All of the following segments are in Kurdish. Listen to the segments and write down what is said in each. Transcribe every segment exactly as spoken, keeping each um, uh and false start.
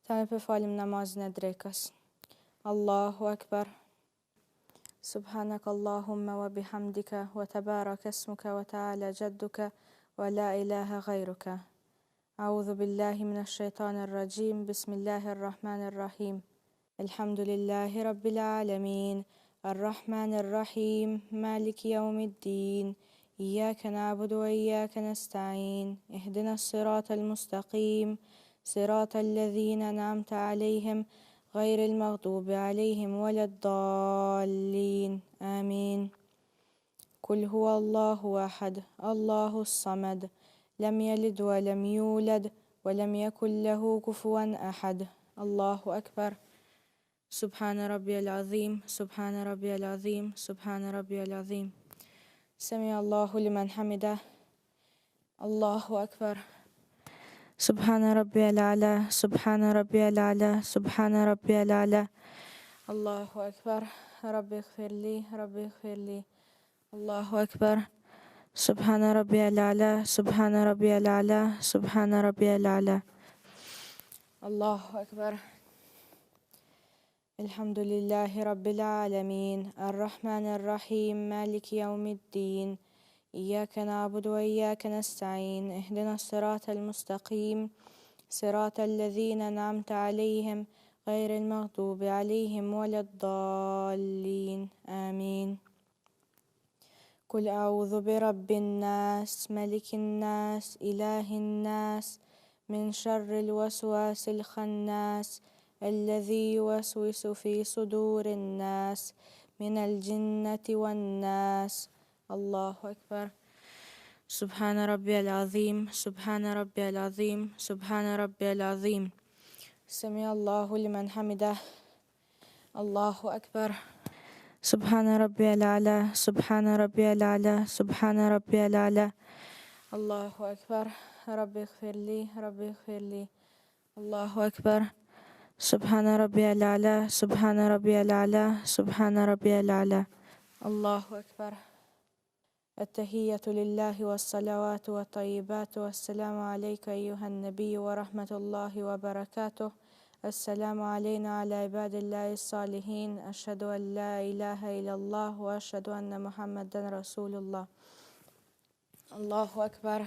Em ê pê falim namazine dirêkas. Allahu Ekber. سبحانك اللهم وبحمدك وتبارك اسمك وتعالى جدك ولا إله غيرك. أعوذ بالله من الشيطان الرجيم. بسم الله الرحمن الرحيم. الحمد لله رب العالمين. الرحمن الرحيم. مالك يوم الدين. إياك نعبد وإياك نستعين. اهدنا الصراط المستقيم. صراط الذين أنعمت عليهم غير المغضوب عليهم ولا الضالين. آمين. قل هو الله أحد، الله الصمد، لم يلد ولم يولد، ولم يكن له كفوا أحد. الله أكبر. سبحان ربي العظيم، سبحان ربي العظيم، سبحان ربي العظيم. سمع الله لمن حمده. الله أكبر. سبحان ربي الأعلى، سبحان ربي الأعلى، سبحان ربي الأعلى. الله أكبر. ربي اغفر لي، ربي اغفر لي. الله أكبر. سبحان ربي الأعلى، سبحان ربي الأعلى، سبحان ربي الأعلى. الله أكبر. الحمد لله رب العالمين. الرحمن الرحيم. مالك يوم الدين. إياك نعبد وإياك نستعين. اهدنا الصراط المستقيم. صراط الذين أنعمت عليهم غير المغضوب عليهم ولا الضالين. آمين. قل أعوذ برب الناس، ملك الناس، إله الناس، من شر الوسواس الخناس، الذي يوسوس في صدور الناس، من الجنة والناس. الله أكبر. سبحان ربي العظيم، سبحان ربي العظيم، سبحان ربي العظيم. سمع الله لمن حمده. الله أكبر. سبحان ربي الأعلى، سبحان ربي الأعلى، سبحان ربي الأعلى. الله أكبر. ربي اغفر لي، ربي اغفر لي. الله أكبر. سبحان ربي الأعلى، سبحان ربي الأعلى، سبحان ربي الأعلى. الله أكبر. التحية لله والصلوات والطيبات والسلام عليك أيها النبي ورحمة الله وبركاته. السلام علينا وعلى عباد الله الصالحين. أشهد أن لا إله إلا الله وأشهد أن محمدا رسول الله. الله أكبر.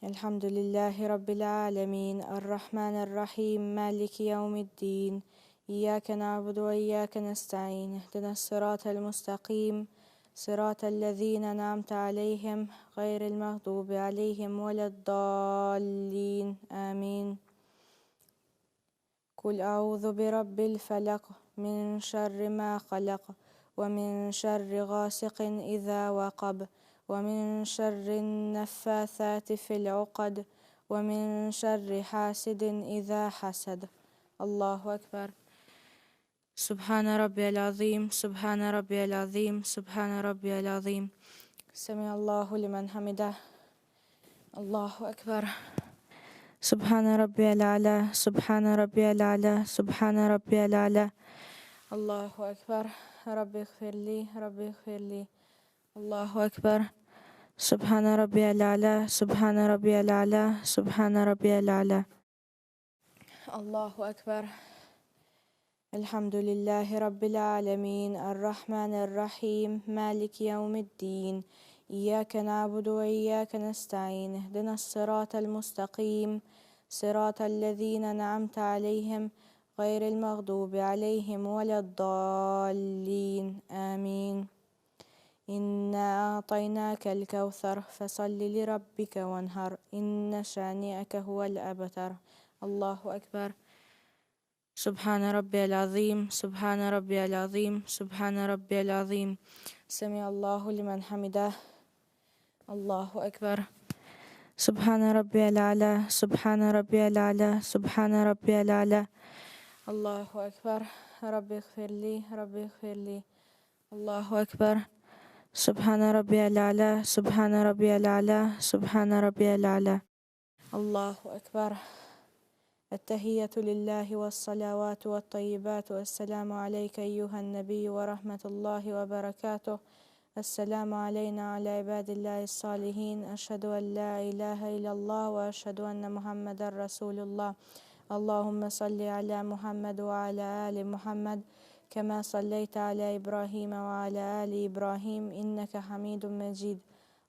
الحمد لله رب العالمين، الرحمن الرحيم، مالك يوم الدين، إياك نعبد وإياك نستعين، اهدنا الصراط المستقيم، صراط الذين أنعمت عليهم، غير المغضوب عليهم ولا الضالين، آمين. قل أعوذ برب الفلق، من شر ما خلق، ومن شر غاسق إذا وقب، ومن شر النفاثات في العقد، ومن شر حاسد إذا حسد. الله أكبر. سبحان ربي العظيم، سبحان ربي العظيم، سبحان ربي العظيم. سمع الله لمن حمده. الله أكبر. سبحان ربي الأعلى، سبحان ربي الأعلى، سبحان ربي الأعلى. الله أكبر. ربي اغفر لي، ربي اغفر لي. الله أكبر. سبحان ربي الأعلى، سبحان ربي الأعلى، سبحان ربي الأعلى. الله أكبر. الحمد لله رب العالمين، الرحمن الرحيم، مالك يوم الدين، إياك نعبد وإياك نستعين، اهدنا الصراط المستقيم، صراط الذين أنعمت عليهم، غير المغضوب عليهم ولا الضالين، آمين. إنا أعطيناك الكوثر، فصل لربك وانحر، إن شانئك هو الأبتر. الله أكبر. سبحان ربي العظيم، سبحان ربي العظيم، سبحان ربي العظيم. سمع الله لمن حمده. الله أكبر. سبحان ربي الأعلى، سبحان ربي الأعلى، سبحان ربي الأعلى. الله أكبر. ربي اغفر لي، ربي اغفر لي. الله أكبر. سبحان ربي الأعلى، سبحان ربي الأعلى، سبحان ربي الأعلى. الله أكبر. التحية لله والصلوات والطيبات والسلام عليك أيها النبي ورحمة الله وبركاته. السلام علينا وعلى عباد الله الصالحين. أشهد أن لا إله إلا الله وأشهد أن محمدا رسول الله. اللهم صل على محمد وعلى آل محمد كما صليت على إبراهيم وعلى آل إبراهيم إنك حميد مجيد.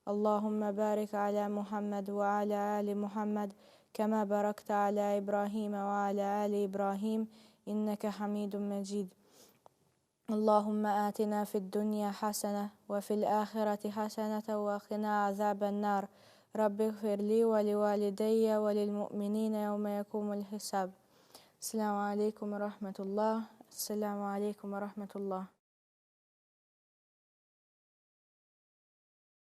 اللهم بارك على محمد وعلى آل محمد كما باركت على إبراهيم وعلى آل إبراهيم إنك حميد مجيد. اللهم آتنا في الدنيا حسنة وفي الآخرة حسنة وقنا عذاب النار. رب اغفر لي ولوالدي وللمؤمنين يوم يقوم الحساب. السلام عليكم ورحمة الله. السلام عليكم ورحمة الله.